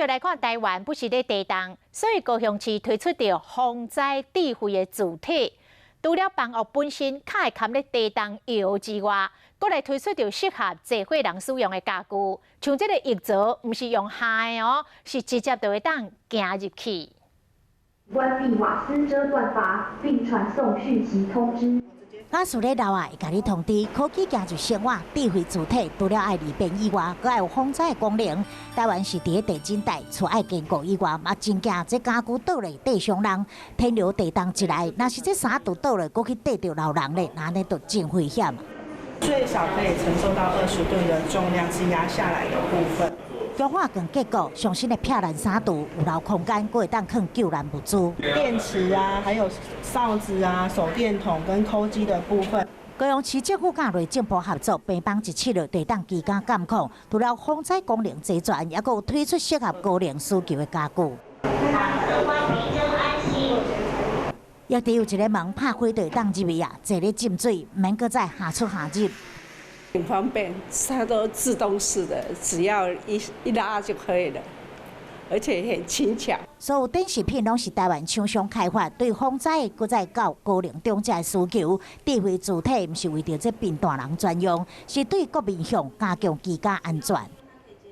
就來看台灣不時咧地動，所以高雄市推出著防災智慧的字體。除了房屋本身較會堪咧地動搖之外，閣來推出著適合濟歲人使用的家具，像這個浴槽，毋是用下的哦，是直接就會當行入去。關閉瓦斯遮斷閥，並傳送訊息通知。瓦斯咧漏啊，會共你通知。科技行入生活，智慧字體除了愛利便以外，閣愛有防災的功能。台灣是佇咧地震帶，除愛堅固以外，嘛真驚這家具倒落硩傷人。天流地動一來，若是這衫櫥倒落，閣去硩著老人咧，按呢就真危險。最少可以承受到20噸的重量，是壓下來的部分。強化更結構，上新的避難衫櫥有留空間，閣會當囥救難物資。電池啊，還有哨子啊、手電筒跟扣機的部分。高雄市政府佮內政部合作，病房一試落就會當居家監控，除了防災功能齊全，猶閣有推出適合高齡需求的家具。抑佇有一个門拍開就會當入去啊，坐咧浸水，毋免閣再下出下入。很方便，它都自動式的，只要一一拉就可以了，而且很輕巧。所有展示品攏是台灣廠商開發，對防災閣再到高齡長者的需求，智慧字體毋是為著這貧惰人專用，是對各面向加強居家安全。